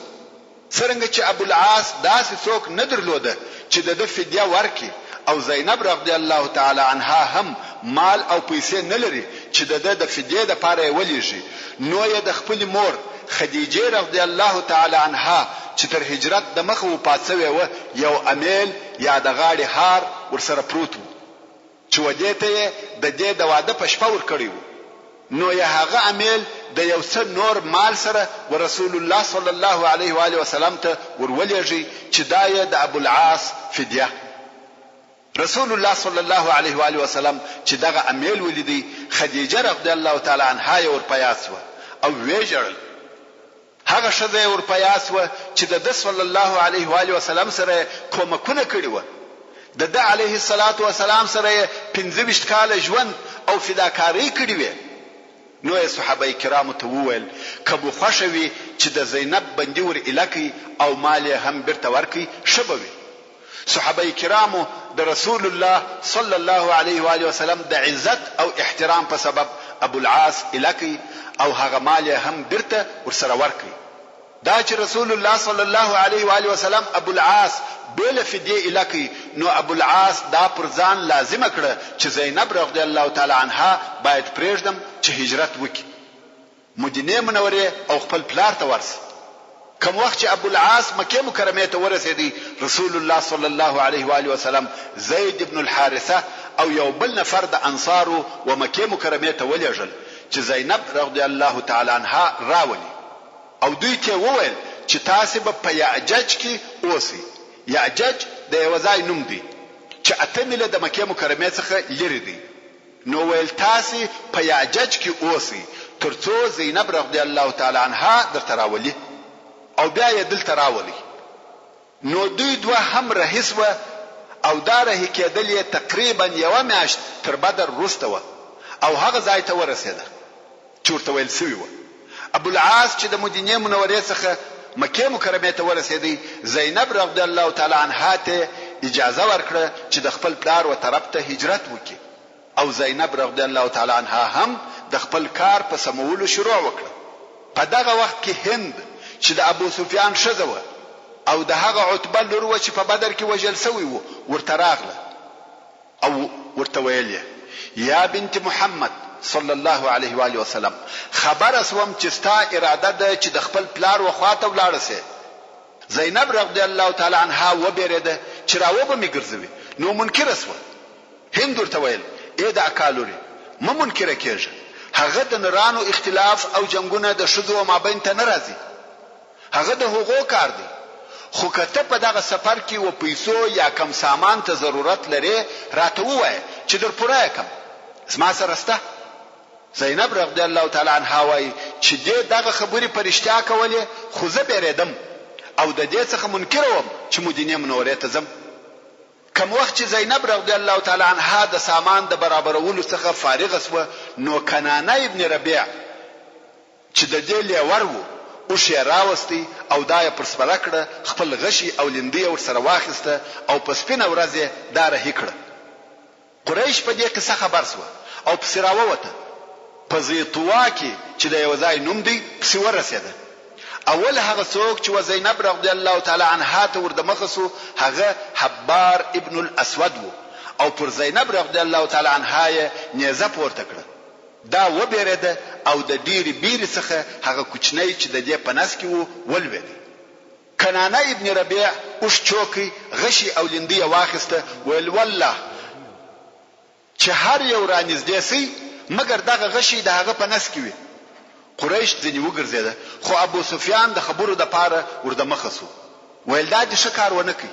څرنګه چې ابوالعاص داسې څوک نه درلوده چې د ده فدیه ورکړي او زینب رضی الله تعالی عنها هم مال او پیسې نه لري چې د ده د فدیې لپاره یې ولیږي، نو یې د خپلې مور خدیجې رضی الله تعالی عنها چې تر هجرت دمخه وفات شوې وه یو امیل یا د غاړې هار ورسره پروت وو چې و دې ته یې د دې د واده په شپه ورکړی وو نو یې هغه امیل د یو څه نور مال سره و رسول الله صلی الله علیه و آله وسلم ته ور ولیږی چې دا یې د ابوالعاص فدیه. رسول الله صلی الله علیه و آله وسلم چې دغه امیل ولیدی، خدیجه رضی الله تعالی عنها یې ور په یاد شوه او ویې ژړل. هغه ښځه یې ور په یاد شوه چې د ده صلی الله علیه و آله وسلم سره یې کومکونه کړي وه. د ده علیه الصلوة والسلام سره یې 25 کاله ژوند او فداکارۍ کړي وې. نو یې صحابه کرامو ته وویل، که مو خوښه وي چې د زینب بندي ور ایله کړئ او مال یې هم بیرته ورکړئ، ښه به وي. صحابه کرامو د رسول الله صلی الله علیه و آله وسلم د عزت او احترام په سبب ابوالعاص ایله کړ او هغه مال یې هم بیرته ورسره ورکړ. دا چې رسول الله صلی الله علیه و آله وسلم ابوالعاص بې له فدیې ایله کړ، نو ابوالعاص دا پر ځان لازمه کړه چې زینب رضی الله تعالی عنها باید پرېږدم چې هجرت وکړي مدینې منورې او خپل پلار ته ورشي. کوم وخت چې ابوالعاص مکې مکرمې ته ورسېدی، رسول الله صلی الله علیه و آله وسلم زید بن الحارثه او یو بل نفر د انصارو و مکې مکرمې ته ولېږل چې زینب رضی الله تعالی عنها راولي. او دوی ته یې وویل چې تاسې به په یأجج کې اوسئ، یأجج د یوه ځای نوم دی چې اته میله د مکې مکرمې څخه لرې دی، نو ویل تاسې په یأجج کې اوسئ تر څو زینب رضی الله تعالی عنها درته راولي او بیا یې دلته راولئ. نو دوی دوه هم رهي شوه او دا رهي کېدل یې تقریباً یوه میاشت تر بدر وروسته وه او هغه ځای ته ورسېده چې ورته ویل شوي وه. ابوالعاص چې د مدینې منورې څخه مکې مکرمې ته ورسېدی، زینب رضی الله تعالی عنها ته یې اجازه ورکړه چې د خپل پلار و طرف ته هجرت وکړي او زینب رضی الله تعالی عنها هم د خپل کار په سمولو شروع وکړه. په دغه وخت کې هند چې د ابوسفیان ښځه وه او د هغه عتبه لور وه چې په بدر کې وژل شوی و، ورته راغله او ورته ویل یې، یا بنت محمد صلی الله علیه وآله وسلم! خبره شوم چې ستا اراده ده چې د خپل پلار و خوا ته ولاړه شې. زینب رضی الله تعالی عنها وبېرېده چې را وبه مې ګرځوي، نو منکره شوه. هند ورته ویل، اې د اکا لورې! مه منکره کېږه، هغه د نرانو اختلاف او جنګونه د ښځو و مابین ته نه راځي، هغه د هغو کار دی، خو که ته په دغه سفر کې و پیسو یا کوم سامان ته ضرورت لرې راته ووایه چې در پوره یې کړم، زما سره شته. زینب رضی الله تعالی عنها وایي چې دې دغه خبرې په رښتیا کولې، خو زه بېرېدم او د دې څخه منکره وم چې مدینې منورې ته ځم. کوم وخت چې زینب رضی الله تعالی عنها د سامان د برابرولو څخه فارغه شوه نو کنانه ابن ربیع چې د دې لېور وو اوښ یې راوستی او دا یې پر سپره کړه، خپل غشی او لیندۍ یې ورسره واخیسته او په سپینه ورځ یې دا رهي کړه. قریش په دې قصه خبر شوه او پسې راووته، په ذی طوا کې چې د یوه ځای نوم دی پسې ورسېده. اول هغه څوک چې و زینب رضی الله تعالی عنها ته ور دمخه شو هغه حبار ابن الاسود وو او پر زینب رضی الله تعالی عنها یې نیزه پورته کړه. دا وبېرېده او د ډېرې بېرې څخه هغه کوچنی چې د دې په نس کې وو ولوېد. کنانه ابن ربیع اوښ چوکی، غشی او لیندۍ یې واخیسته، ویل، والله چې هر یو رانږدې شي، مګر دغه غشی د هغه په نس کې وي. قریش ځنې وګرځېده، خو ابوسفیان د خبرو لپاره ور دمخه شو، ویل، دا دې ښه کار ونه کړ،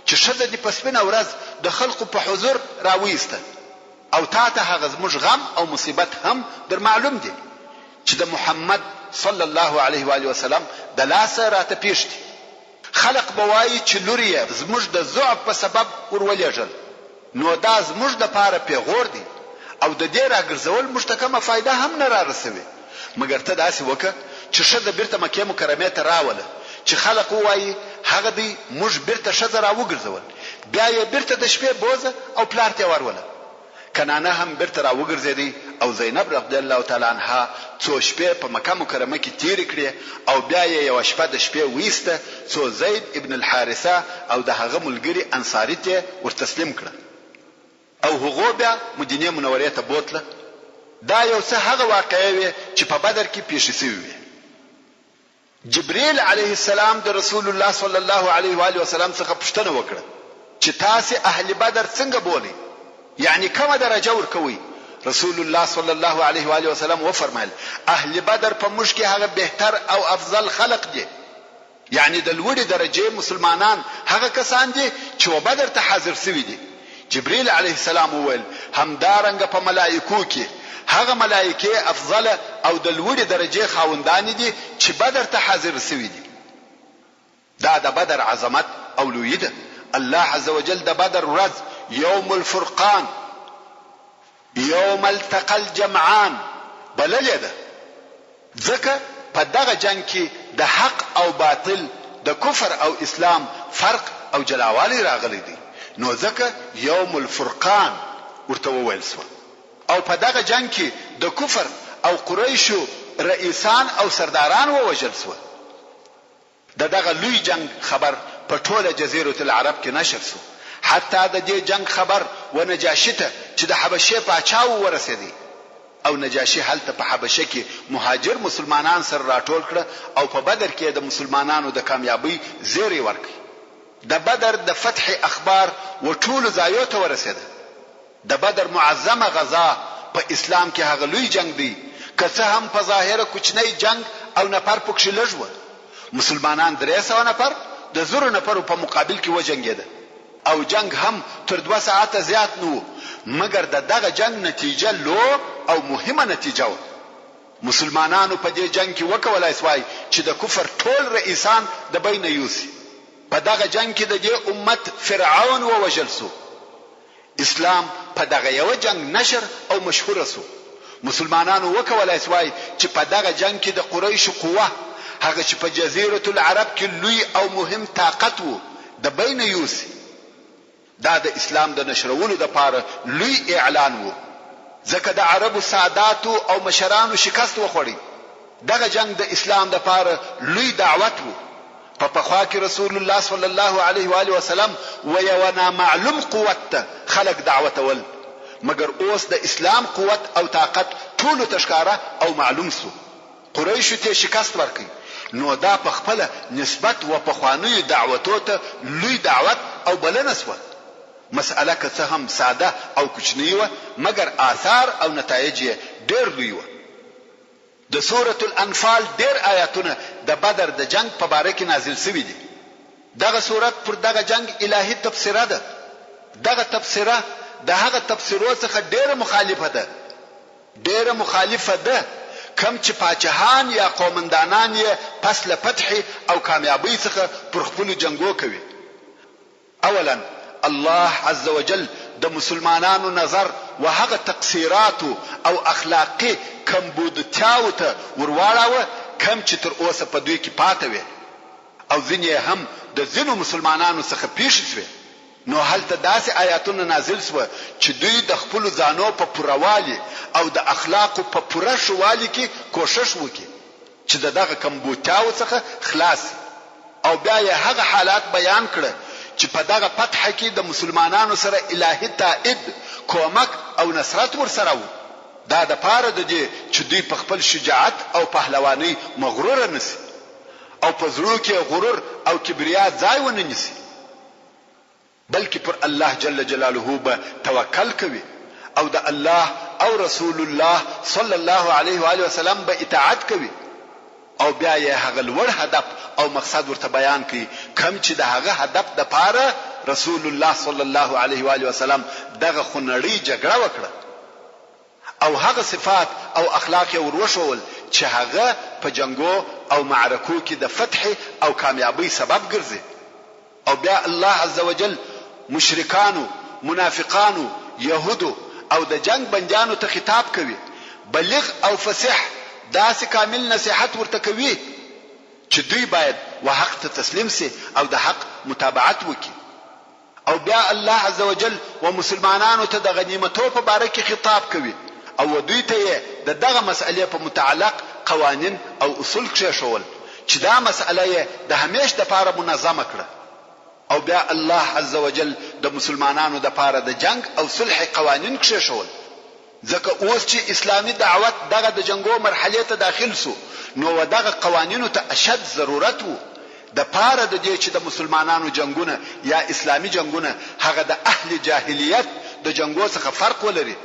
چې ښځه دې په سپینه ورځ د خلقو په حضور راوایسته او تاته هغه زموږ غم او مصیبت هم در معلوم دي، چې د محمد صلی الله علیه و آله وسلم د لاسه راته پېښ دي. خلق به وايي چې لور يې زموږ د ضعف په سبب ور ولېږل، نو دا زموږ لپاره پېغور دی او د دې راګرځول موږ ته کومه فائده هم نه رارسوي، مګر ته داسې وکړه چې ښځه بېرته مکې مکرمې ته راوله چې خلق ووايي هغه دی موږ بېرته ښځه راوګرځول، بيا يې بېرته د شپې بوځه او پلار ته يې وروله. کنانه هم بیرته راوګرځیدی او زینب رضی الله تعالی عنها څو شپې په مکه مکرمه کې تیرې کړې او بیا یې یوه شپه د شپې وایسته څو زید ابن الحارثه او د هغه ملګري انصاري ته ور تسلیم کړه او هغو بیا مدینې منورې ته بوتله. دا یو څه هغه واقعې وې چې په بدر کې پیښې شوې وې. جبريل عليه السلام د رسول الله صلی الله علیه و آله وسلم څخه پوښتنه وکړه چې تاسې اهل بدر څنګه بولئ؟ یعنې کومه درجه ورکوئ؟ رسول الله صلی الله علیه و آله وسلم وفرمایل، اهل بدر په موږ کې هغه بهتر او افضل خلق دي، یعنې د لوړې درجې مسلمانان هغه کسان دي چې و بدر ته حاضر شوي دي. جبريل عليه السلام وويل، همدارنګه په ملائکو کې هغه ملائکې افضله او د لوړې درجې خاوندانې دي چې بدر ته حاضرې شوي دي. دا د بدر عظمت او لويي ده، الله عزوجل د بدر ورځ يوم الفرقان، يوم التقی الجمعان، بللې ده. ځکه په دغه جنګ کې د حق او باطل، د کفر او اسلام فرق او جلاوالی راغلی دی، نو ځکه یوم الفرقان ورته وویل شوه او په دغه جنګ کې د کفر او قریشو رئیسان او سرداران ووژل شوه. د دغه لوی جنګ خبر په ټوله جزیرة العرب کې نشر شو، حتی د دې جنګ خبر و نجاشي ته چې د حبشې پاچا وو ورسېدی او نجاشي هلته په حبشه کې مهاجر مسلمانان سره راټول کړه او په بدر کې یې د مسلمانانو د کامیابۍ زیری ورکړ. د بدر د فتحې اخبار و ټولو ځایو ته ورسېده. د بدر معظمه غزا په اسلام کې هغه لوی جنګ دی، که څه هم په ظاهره کوچنی جنګ او نفر پکښې لږ وه، مسلمانان 300 نفر د زرو نفرو په مقابل کې وجنګېده او جنګ هم تر دوه ساعته زیات نه وو، مګر د دغه جنګ نتیجه لو او مهمه نتیجه وه. مسلمانانو په دې جنګ کې وکولای شوای چې د کفر ټول رئیسان د بینه یوسي. په دغه جنګ کې د دې امت فرعون ووژل شو. اسلام په دغه یوه جنګ نشر او مشهور شو. مسلمانانو وکولای شوای چې په دغه جنګ کې د قریشو قوه، هغه چې په جزیرة العرب کې لوی او مهم طاقت وو، د بینه یوسي. دا د اسلام د نشرولو لپاره لوی اعلان وو، ځکه د عربو ساداتو او مشرانو شکست وخوړی. دغه جنګ د اسلام لپاره لوی دعوت وو. په پخوا کې رسول الله صلی الله علیه و آله وسلم و یوه نامعلوم قوت ته خلک دعوتول، مګر اوس د اسلام قوت او طاقت ټولو ته ښکاره او معلوم شو. قریشو ته شکست ورکړ، نو دا په خپله نسبت و پخوانیو دعوتو ته لوی دعوت او بلنه شوه. مسئله که څه هم ساده او کوچنۍ وه، مګر آثار او نتایج یې ډېر لوی وه. د سورة الانفال ډېر آیاتونه د بدر د جنګ په باره کې نازل شوي دي. دغه سورت پر دغه جنګ الهي تبصره ده. دغه تبصره د هغه تبصرو څخه ډېره مخالفه ده ډېره مخالفه ده کوم چې پاچهان یا قومندانان یې پس له فتحې او کامیابۍ څخه پر خپلو جنګو کوي. اولا، الله عزوجل د مسلمانانو نظر و هغه تقصیراتو او اخلاقي کمبودتیاوو ته ور واړاوه کوم چې تر اوسه په دوی کې پاته وې او ځینې یې هم د ځینو مسلمانانو څخه پېښې شوې، نو هلته داسې آیاتونه نازل شوه چې دوی د خپلو ځانو په پوره والي او د اخلاقو په پوره ښه والي کې کوښښ وکړي. چې د دغه کمبوتیاوو څخه خلاص شي او بیا یې هغه حالات بیان کړه چې په دغه فتحه کې د مسلمانانو سره الهي تائید، کومک او نصرت ورسره وو، دا د پاره د دې چې دوی په خپل شجاعت او پهلوانۍ مغروره نه شي او په زړو کې یې غرور او کبریا ځای ونه نیسي. بلکې پر الله جل جلاله به توکل کوي او د الله او رسول الله صلی الله علیه وآله وسلم به اطاعت کوي او بیا یې هغه لوړ هدف او مقصد ورته بیان کړ کوم چې د هغه هدف دپاره رسول الله صلی الله علیه وآله وسلم دغه خونړۍ جګړه وکړه او هغه صفات او اخلاق یې وروښوول چې هغه په جنګو او معرکو کې د فتحې او کامیابۍ سبب ګرځي. او بیا الله عزوجل مشرکانو، منافقانو، یهودو او د جنګ بندیانو ته خطاب کوي، بلیغ او فصیح داسې کامل نصیحت ورته کوي چې دوی باید و حق ته تسلیم شي او د حق متابعت وکړي. او بیا الله عزوجل و مسلمانانو ته د غنیمتو په باره کې خطاب کوي او و دوی ته یې د دغه مسئلې په متعلق قوانین او اصول کښېښوول چې دا مسئله یې د همیش دپاره منظمه کړه او بیا الله عزوجل د مسلمانانو دپاره د جنګ او صلح قوانین کښېښول. ځکه اوس چې اسلامي دعوت دغه د جنګو مرحلې ته داخل شو نو و دغه قوانینو ته اشد ضرورت وو د پاره د دې چې د مسلمانانو جنګونه یا اسلامي جنګونه هغه د اهل جاهلیت د جنګو څخه فرق ولري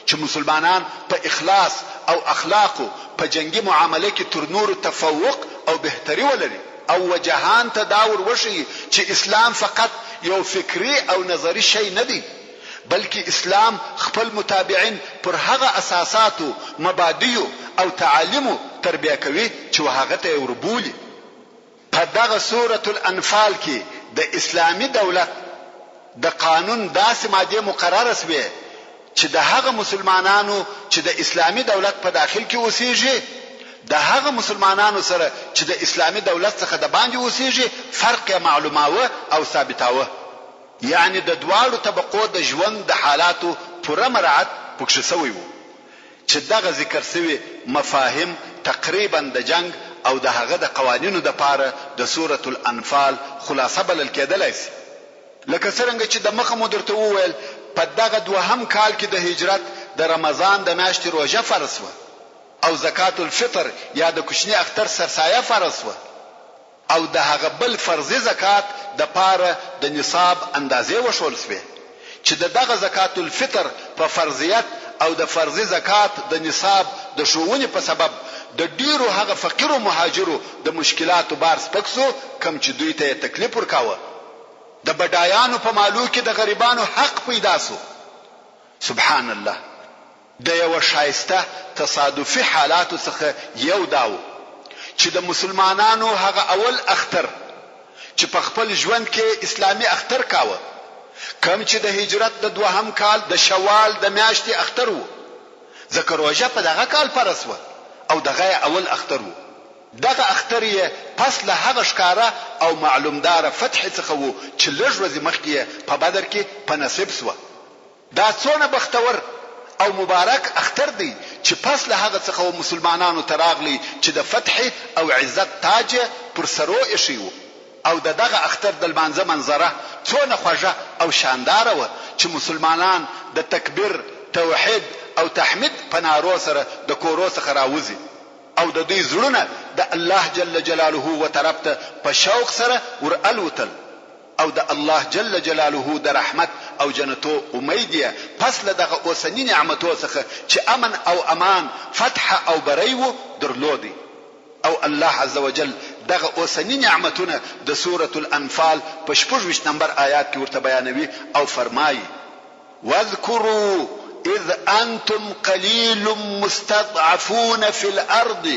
چې مسلمانان په اخلاص او اخلاقو په جنګي معامله کې تر نورو تفوق او بهتري ولري او و جهان ته دا ور وښيي چې اسلام فقط یو فکري او نظري شی نه دی بلکې اسلام خپل متابعین پر هغه اساساتو، مبادیو او تعالیمو تربیه کوي چې و هغه ته یې وربولي. په دغه سورة الانفال کې د اسلامي دولت د قانون داسې مادې مقرره شوې چې د هغه مسلمانانو چې د اسلامي دولت په داخل کې اوسېږي د هغه مسلمانانو سره چې د اسلامي دولت څخه د باندې اوسېږي فرق یې معلوماوه او ثابتاوه. یعنې د دواړو طبقو د ژوند د حالاتو پوره مراعت پکښې شوی وو. چې دغه ذکر شوي مفاهیم تقریباً د جنګ او د هغه د قوانینو دپاره د سورة الانفال خلاصه بلل کېدلای شي. لکه څرنګه چې دمخه مو درته وویل په دغه دوهم کال کې د هجرت د رمضان د میاشتې روژه فرض شوه او زکات الفطر یا د کوچني اختر سرسایه فرض شوه او د هغه بل فرضي زکات د پاره د نصاب اندازې وښول شوې چې د دغه زکات الفطر په فرضیت او د فرضي زکات د نصاب د ښوونې په سبب د ډېرو هغه فقیرو مهاجرو د مشکلاتو بار سپک شو کوم چې دوی ته یې تکلیف ورکاوه. د بډایانو په مالو کې د غریبانو حق پیدا شو. سبحان الله! د یوه ښایسته تصادفي حالاتو څخه یو دا و چې د مسلمانانو هغه اول اختر چې په خپل ژوند کې یې اسلامي اختر کاوه کوم چې د هجرت د دوهم کال د شوال د میاشتې اختر و ځکه روژه په دغه کال فرض شوه او دغه یې اول اختر و. دغه اختر یې پس له هغه ښکاره او معلومداره فتحې څخه و چې لږ ورځې مخکې یې په بدر کې په نصیب شوه. دا څونه بختور او مبارک اختر دی چې پس له هغه څخه و مسلمانانو ته راغلی چې د فتحې او عزت تاج یې پر سرو ایښی و او د دغه اختر د لمانځه منظره څونه خوږه او شانداره وه چې مسلمانان د تکبیر، توحید او تحمید په نارو سره د کورو څخه راوځي او د دوی زړونه د الله جل جلاله و طرف ته په شوق سره ور الوتل. او د الله جل جلاله د رحمت او جنتو امید یې پس له دغه اوسني نعمتو څخه چې امن او امان، فتح او بری وو، درلودی. او الله عزوجل دغه اوسني نعمتونه د سورة الانفال په 26 نمبر آیات کې ورته بیانوي او فرمايي، واذکروا اذ انتم قلیل مستضعفون فی الارض،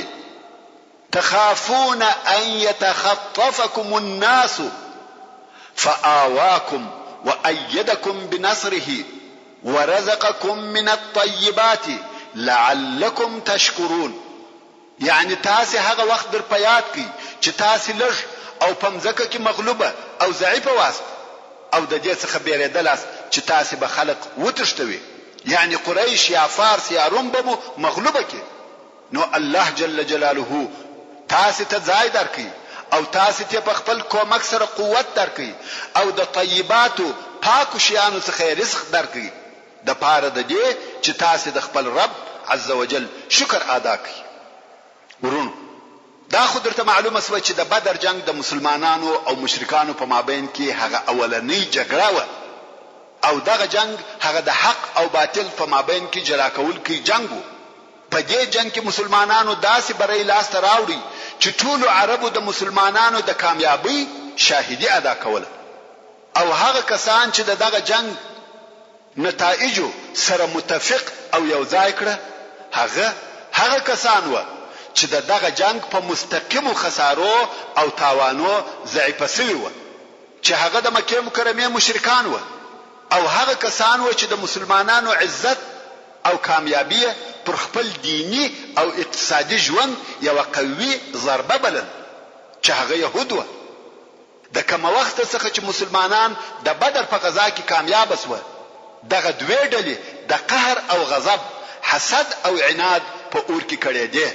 تخافون ان يتخطفكم الناس فآواكم وأيدكم بنصره ورزقكم من الطيبات لعلكم تشکرون یعنې تاسې هغه وخت در په یاد کړئ چې تاسې لږ او په مځکه کې مغلوبه او ضعیفه واست او د دې څخه بېرېدلاست چې تاسې به خلق وتښتوي یعنې قریش یا فارس یا روم به مو مغلوبه کړي. نو الله جل جلاله تاسې ته ځای درکړ او تاسې ته په خپل کومک سره قوت درکړ او د طیباتو، پاکو شیانو، څخه یې رزق درکړ دپاره د دې چې تاسې د خپل رب عزوجل شکر ادا کړئ. وروڼو! دا خو درته معلومه شوه چې د بدر جنګ د مسلمانانو او مشرکانو په مابین کې هغه اولنۍ جګړه وه او دغه جنګ هغه د حق او باطل په مابین کې جلا کوونکی جنګ و. په دې جنګ کې مسلمانانو داسې بری لاس ته راوړی چې ټولو عربو د مسلمانانو د کامیابۍ شاهدي ادا کوله او هغه کسان چې د دغه جنګ نتایجو سره متفق او یو ځای کړه هغه هغه کسان وه چې د دغه جنګ په مستقیمو خسارو او تاوانو ضعیفه شوي وه چې هغه د مکې مکرمې مشرکان وه او هغه کسان وه چې د مسلمانانو عزت او کامیابي یې پر خپل دیني او اقتصادي ژوند یوه قوي ضربه بلل چې هغه یهود وه. د کومه وخته څخه چې مسلمانان د بدر په غزا کې کامیابه شوه دغه دوې ډلې د قهر او غضب، حسد او عناد په اور کې کړېدې.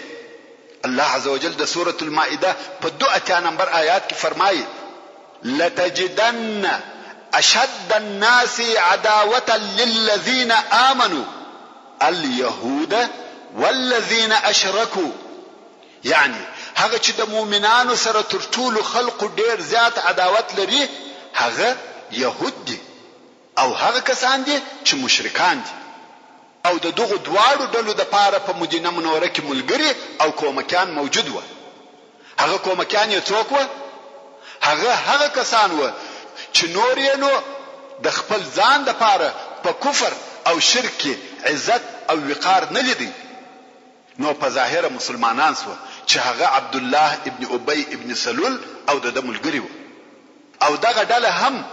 الله عزوجل د سورة المائده په 82 نمبر آیات کې فرمایي، لتجدن اشد الناس عداوة للذین آمنوا اليهود والذین اشرکوا یعنی هغه چې د مؤمنانو سره تر ټولو خلقو ډیر زیات عداوت لري هغه یهود دي او هغه کسان دي چې مشرکان دي او د دغو دواړو ډلو دپاره په مدینه منوره کې ملګري او کومکیان موجود وه. هغه کومکیان یې څوک وه؟ هغه هغه کسان وه چې نور یې نو د خپل ځان دپاره په کفر او شرک کې عزت او وقار نه لیدی نو په ظاهره مسلمانان شوه چې هغه عبدالله ابن ابی ابن سلول او د ده ملګري وه او دغه ډله هم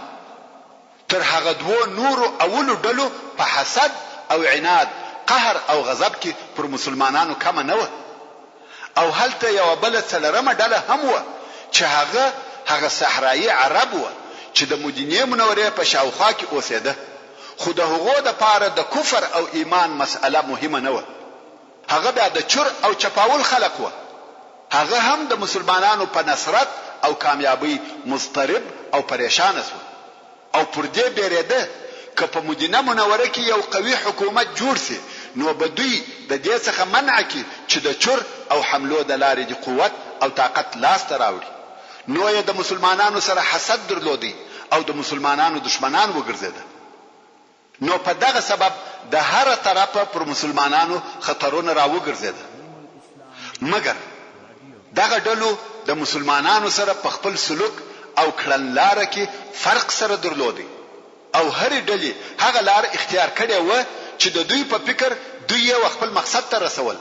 تر هغه دوو نورو اولو ډلو په حسد او عناد، قهر او غضب کې پر مسلمانانو کمه نه وه او هلته یوه بله څلورمه ډله هم وه چې هغه هغه صحرايي عرب وه چې د مدینې منورې په شاوخوا کې اوسېده خو د هغو دپاره د کفر او ایمان مسئله مهمه نه وه هغه بیا د چور او چپاول خلق وه. هغه هم د مسلمانانو په نصرت او کامیابۍ مضطرب او پریشانه شوه او پر دې بېرېده که په مدینه منوره کې یو قوي حکومت جوړ شي نو به دوی د دې څخه منع کړي چې د چور او حملو د لارې دې قوت او طاقت لاس ته راوړي نو یې د مسلمانانو سره حسد درلودی او د مسلمانانو دښمنان وګرځېده. نو په دغه سبب د هره طرفه پر مسلمانانو خطرونه راوګرځېده. مګر دغه ډلو د مسلمانانو سره په خپل سلوک او کړنلاره کې فرق سره درلودی او هرې ډلې هغه لار اختیار کړې وه چې د دوی په فکر دوی یې و خپل مقصد ته رسول.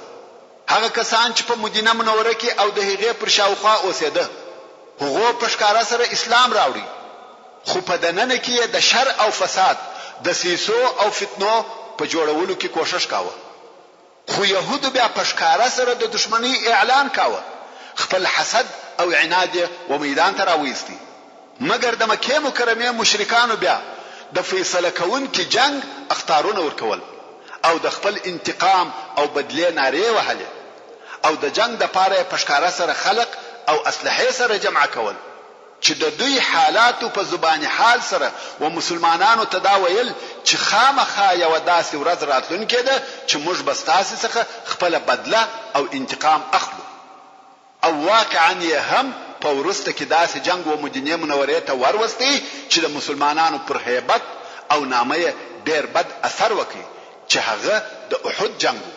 هغه کسان چې په مدینه منوره کې او د هغې پر شاوخوا اوسېده، هغو په ښکاره سره اسلام راوړی، خو په دننه کې یې د شر او فساد، دسیسو او فتنو په جوړولو کې کوښښ کاوه. خو یهودو بیا په ښکاره سره د دښمنۍ اعلان کاوه، خپل حسد او عناد یې و میدان ته راوایستی. مګر د مکې مکرمې مشرکانو بیا د فیصله کوونکي جنګ اخطارونه ورکول او د خپل انتقام او بدلې نارې یې وهلې او د جنګ دپاره یې په ښکاره سره خلق او اسلحې سره جمع کول چې د دوی حالاتو په زبان حال سره و مسلمانانو ته دا ویل چې خامخا یوه داسې ورځ راتلونکې ده چې موږ به ستاسې څخه خپله بدله او انتقام اخلو. او واقعا یې هم په وروسته کې داسې جنګ و مدینې منورې ته وروستی چې د مسلمانانو پر هیبت او نامه یې ډېر بد اثر وکړ چې هغه د احد جنګ و.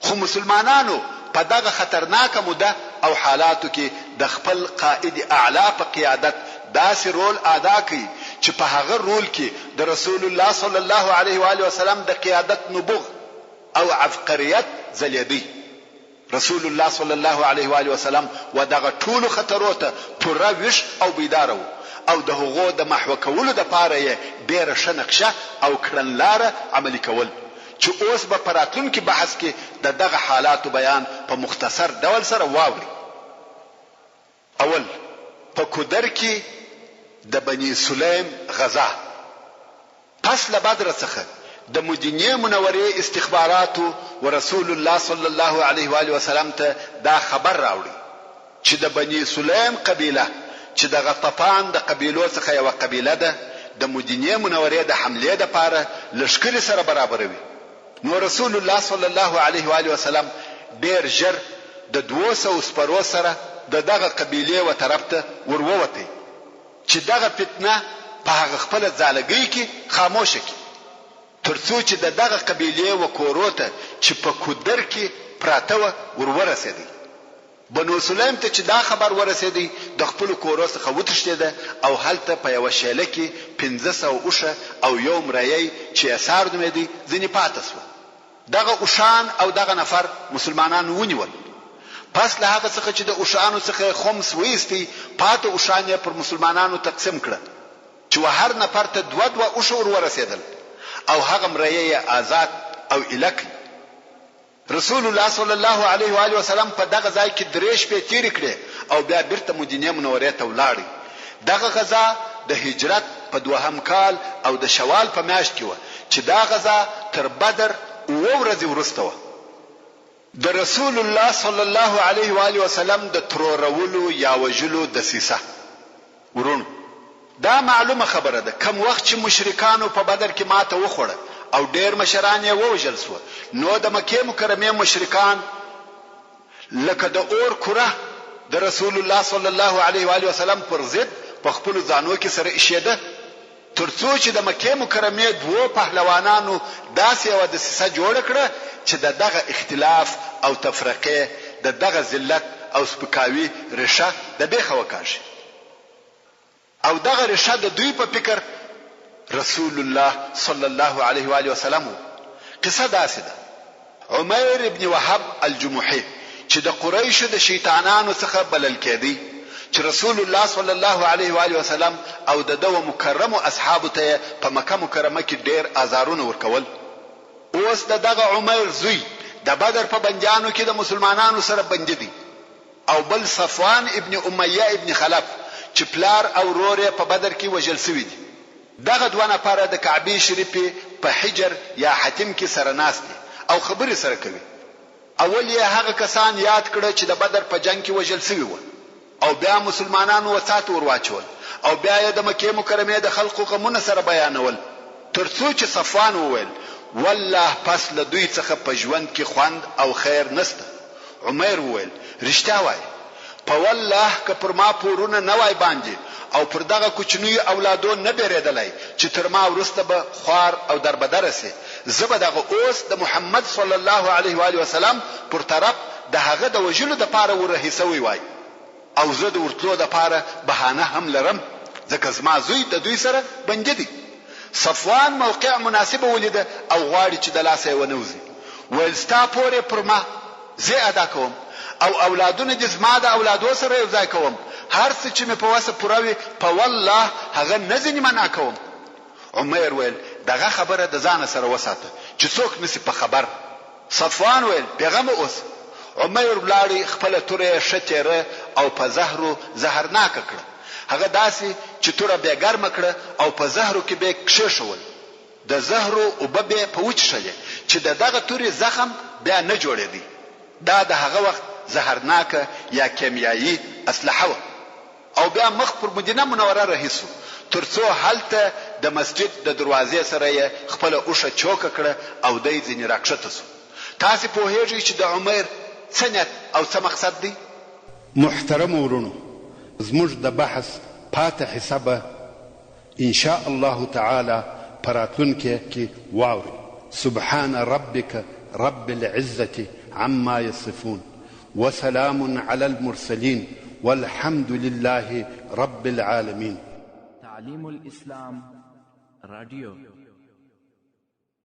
خو مسلمانانو په دغه خطرناکه موده او حالاتو کې د خپل قائد اعلی په قیادت داسې رول آدا کړ چې په هغه رول کې د رسول الله صلی الله علیه وآله وسلم د قیادت نبوغ او عبقریت ځلېدی. رسول الله صلی الله علیه و آله وسلم و دغه ټولو خطرو ته پوره ویښ او بیداره وو او د هغو د محوه کولو لپاره یې ډیره ښه نقشه او کړنلاره عملي کول چې اوس به په راتلونکي بحث کې د دغه حالاتو بیان په مختصر ډول سره واورئ. اول، په کودر کې د بني سلیم غزا. پس له بدره څخه د مدینې منورې استخباراتو و رسول الله صلی الله علیه و آله وسلم ته دا خبر راوړی چې د بني سلیم قبیله چې د غطفان د قبیلو څخه یوه قبیله ده د مدینې منورې د حملې لپاره لښکرې سره برابروي نو رسول الله صلی الله علیه و آله وسلم ډیر ژر د 200 سپرو سره د دغه قبیلې و طرف ته ور ووتی چې دغه فتنه په هغه خپله ځالګۍ کې خاموشه کړي تر څو چې د دغه قبیلې و کورو ته چې په کودر کې پراته وه ور ورسېدی. بنو سلیم ته چې دا خبر ورسېدی د خپلو کورو څخه وتښتېده او هلته په یوه شېله کې 500 اوښه او یو مریی چې یسار نومېدی ځنې پاته شوه. دغه اوښان او دغه نفر مسلمانانو ونیول. پس له هغه څخه چې د اوښانو څخه یې خمس وایستی، پاته اوښان یې پر مسلمانانو تقسیم کړه چې و هر نفر ته دوه دوه اوښه ور ورسېدل او هغه مریی یې آزاد او ایله کړ. رسول الله صلی الله علیه و آله وسلم په دغه ځای کې درې شپې تېرې کړې او بیا بیرته مدینې منورې ته ولاړی. دغه غزا د هجرت په دوهم کال او د شوال په میاشت کې وه چې دا غزا تر بدر اووه ورځې وروسته وه. د رسول الله صلی الله علیه و آله وسلم د ترورولو یا وژلو دسیسه. وروڼو! دا معلومه خبره ده کوم وخت چې مشرکانو په بدر کې ماته وخوړه او ډېر مشران یې ووژل شوه نو د مکې مکرمې مشرکان لکه د اور کره د رسول الله صلی الله علیه و آله وسلم پر ضد په خپلو ځانو کې سره ایشېده تر څو چې د مکې مکرمې دوو پهلوانانو داسې یوه دسیسه جوړه کړه چې د دغه اختلاف او تفرقې د دغه ذلت او سپکاوي ریښه د بیخه وکاږي او دغه ریښه د دوی په فکر رسول الله صلی الله علیه و آله وسلم وو. قصه داسې ده، عمیر ابن وهب الجمحي چې د قریشو د شیطانانو څخه بلل کیدی چې رسول الله صلی الله علیه و آله وسلم او د ده و مکرمو اصحابو ته یې په مکه مکرمه کې ډیر آزارونه ورکول، اوس د دغه عمیر زوی د بدر په بندیانو کې د مسلمانانو سره بندي دی او بل صفوان ابن امیه ابن خلف چې پلار او ورور یې په بدر کې وژل شوي دي. دغه دوه نفره د کعبې شریفې په حجر یا حطیم کې سره ناست دي او خبرې سره کوي. اول یې هغه کسان یاد کړه چې د بدر په جنګ کې وژل شوي وه او بیا مسلمانانو و څاه ته ور واچول او بیا یې د مکې مکرمې د خلقو غمونه سره بیانول تر څو چې صفوان وویل، والله پس له دوی څخه په ژوند کې خوند او خیر نشته. عمیر وویل، رښتیا وایې. په والله که پر ما پورونه نه وای باندې او پر دغه کوچنیو اولادو نه بېرېدلای چې تر ما وروسته به خوار او دربدره شي، زه به دغه اوس د محمد صلی الله علیه و آله وسلم پر طرف د هغه د وژلو دپاره ور رهي شوی وای او زه د ورتلو دپاره بهانه هم لرم ځکه زما زوی د دوی سره بندي دی. صفوان موقع مناسبه ولیده او غواړي چې د لاسه یې ونه وځي، ویل ستا پور یې پر ما، زه یې ادا کوم او اولادونه دې زما د اولادو سره یو ځای کوم، هر څه چې مې په وسه پوره وي په والله هغه نه ځینې منع کوم. عمیر ویل دغه خبره د ځانه سره وساته چې څوک نه شي په خبر. صفوان ویل بېغمه اوسه. عمیر ولاړی خپله توره یې ښه تېره او په زهرو زهرناکه کړه، هغه داسې چې توره بې ګرمه کړه او په زهرو کې بې کښېښول، د زهرو اوبه بې په وچښلې چې د دغه تورې زخم بیا نه جوړېدی. دا د هغه وخت زهرناکه یا کېمیايي اسلحه وه. او بیا مخ پر مدینه منوره رهي شو تر څو هلته د مسجد د دروازې سره یې خپله اوښه چوکه کړه او دی ځینې راکښته شو. تاسې پوهېږئ چې د عمیر څه نیت او څه مقصد دی؟ محترمو وروڼو زموږ د بحث پاته حصه به ان شاء الله تعالی په راتلونکې کې واورئ. سبحان ربک رب العزة عما يصفون وسلام علی المرسلین والحمد لله رب العالمین. تعلیم الاسلام راډیو.